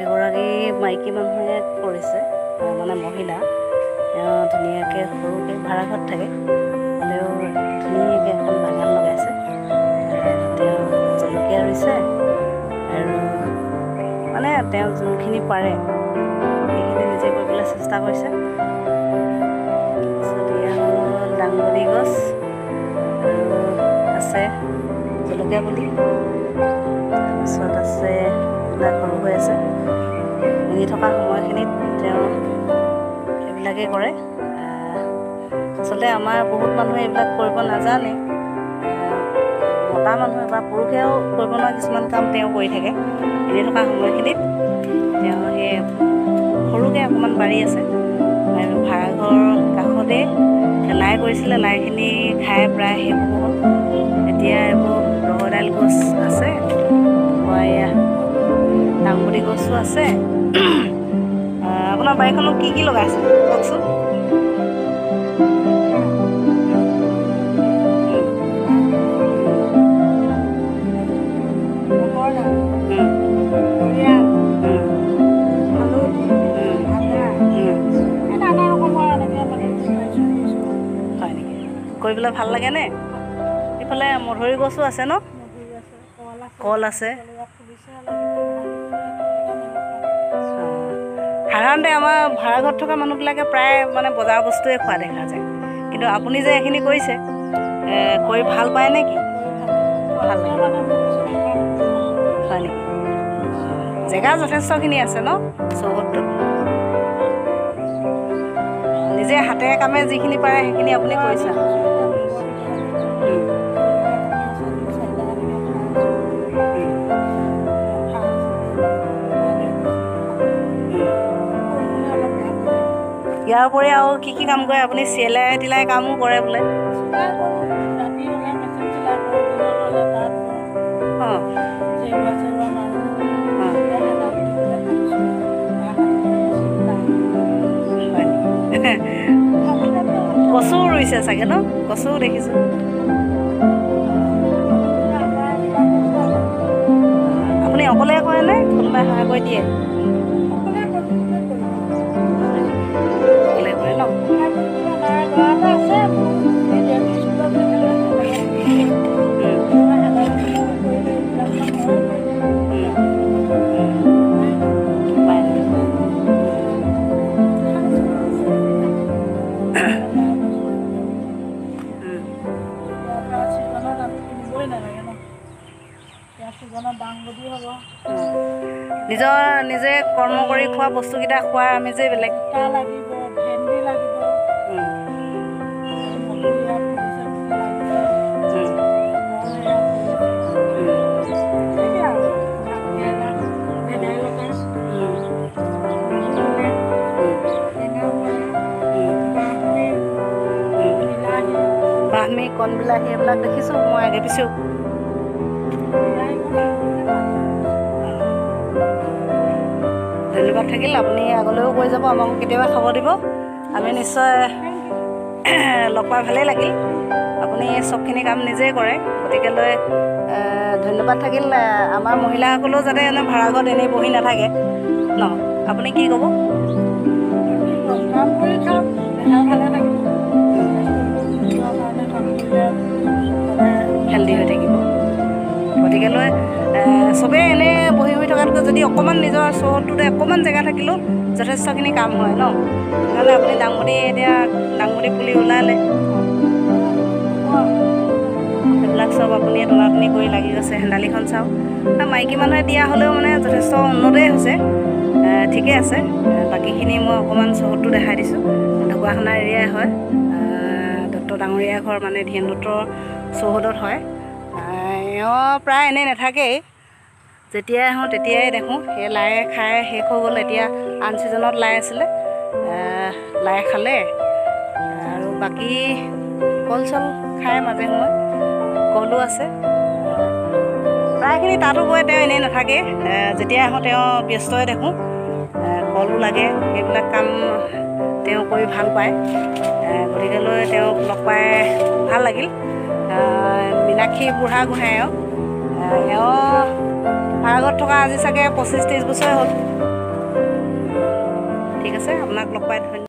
এগৰাকী মাইকী মানুহে কৰিছে, মানে মহিলা। তেওঁ ধুনীয়াকৈ সৰুকৈ ভাড়াঘৰত থাকে, হ'লেও ধুনীয়াকৈ এখন বাগান লগাইছে। তেওঁ জলকীয়া ৰুইছে আৰু মানে তেওঁ যোনখিনি পাৰে সেইখিনি নিজে কৰিবলৈ চেষ্টা কৰিছে। তাৰপিছত এয়া হ'ল দাংবডি গছ আৰু আছে জলকীয়া পুলি। তাৰপিছত আছে এইবিলাক সৰু হৈ আছে। এনেই থকা সময়খিনিত তেওঁ এইবিলাকেই কৰে। আচলতে আমাৰ বহুত মানুহে এইবিলাক কৰিব নাজানে। মতা মানুহে বা পুৰুষেও কৰিব নোৱাৰা কিছুমান কাম তেওঁ কৰি থাকে। এনেই থকা সময়খিনিত তেওঁ সেই সৰুকৈ অকণমান বাৰী আছে আৰু ভাড়াঘৰৰ কাষতে লাই কৰিছিলে, লাইখিনি খাই প্ৰায় শেষ হ'ল। এতিয়া এইবোৰ ৰহৰ দাইল গছ আছে, এয়া দাংবডি গছো আছে। আপোনাৰ বাৰীখনত কি কি লগাইছে কওকচোন? হয় নেকি? কৰিবলৈ ভাল লাগেনে? এইফালে মধুৰি গছো আছে ন? কল আছে। সাধাৰণতে আমাৰ ভাড়াঘৰত থকা মানুহবিলাকে প্ৰায় মানে বজাৰৰ বস্তুৱে খোৱা দেখা যায়, কিন্তু আপুনি যে এইখিনি কৰিছে, কৰি ভাল পায় নে কি? ভাল লাগে। হয় নেকি? জেগা যথেষ্টখিনি আছে ন চৌহদটোত? নিজে হাতে কামে যিখিনি পাৰে সেইখিনি আপুনি কৰিছে। ইয়াৰ উপৰি আৰু কি কি কাম কৰে আপুনি? চিলাই তিলাই কামো কৰে বোলে? অঁ, কচুও ৰুইছে চাগে ন? কচুও দেখিছোঁ। আপুনি অকলে কৰে নে কোনোবাই সহায় কৰি দিয়ে? অকলে কৰে ন? নিজৰ নিজে কৰ্ম কৰি খোৱা বস্তুকেইটা খোৱাৰ আমেজেই বেলেগ। বাহমি, কণ বিলাহী এইবিলাক দেখিছোঁ মই আগে পিছেও। ধন্যবাদ থাকিল, আপুনি আগলৈও কৈ যাব, আমাকো কেতিয়াবা খবৰ দিব। আমি নিশ্চয় লগ পাই ভালেই লাগিল। আপুনি চবখিনি কাম নিজেই কৰে, গতিকেলৈ ধন্যবাদ থাকিল। আমাৰ মহিলাসকলেও যাতে এনে ভাড়াঘৰত এনেই বহি নাথাকে ন? আপুনি কি ক'ব? হেল্ডি হৈ থাকিব। গতিকেলৈ চবেই এনেই বহি বহি থকাতকৈ যদি অকণমান নিজৰ চৌহদটোতে অকণমান জেগা থাকিলেও যথেষ্টখিনি কাম হয় ন? নহ'লে আপুনি দাংবডি, এতিয়া দাংবডি পুলি ওলালে, সেইবিলাক চব আপুনি টনাটনি কৰি লাগি গৈছে। হেন্দালিখন চাওক, মাইকী মানুহে দিয়া হ'লেও মানে যথেষ্ট উন্নতেই হৈছে। ঠিকে আছে। বাকীখিনি মই অকণমান চৌহদটো দেখাই দিছোঁ। ঢকুৱাখানা এৰিয়াই হয়, দত্ত ডাঙৰীয়া ঘৰ মানে ধীৰেণ দত্তৰ চৌহদত হয়। এওঁ প্ৰায় এনেই নাথাকেই, যেতিয়াই আহোঁ তেতিয়াই দেখোঁ। সেই লাই খাই শেষ হৈ গ'ল। এতিয়া আন ছিজনত লাই আছিলে, লাই খালে আৰু বাকী কল চল খায় মাজে সময়ে, কলো আছে। প্ৰায়খিনি তাতো গৈ তেওঁ এনেই নাথাকে, যেতিয়া আহোঁ তেওঁ ব্যস্তই দেখোঁ। কলো লাগে, সেইবিলাক কাম তেওঁ কৰি ভাল পায়। গতিকেলৈ তেওঁক লগ পাই ভাল লাগিল। মীনাক্ষী বুঢ়াগোহাঁই, এওঁ ভাড়াঘৰত থকা আজি চাগে 25-30 বছৰে হ'ল। ঠিক আছে, আপোনাক লগ পাই ধন্যবাদ।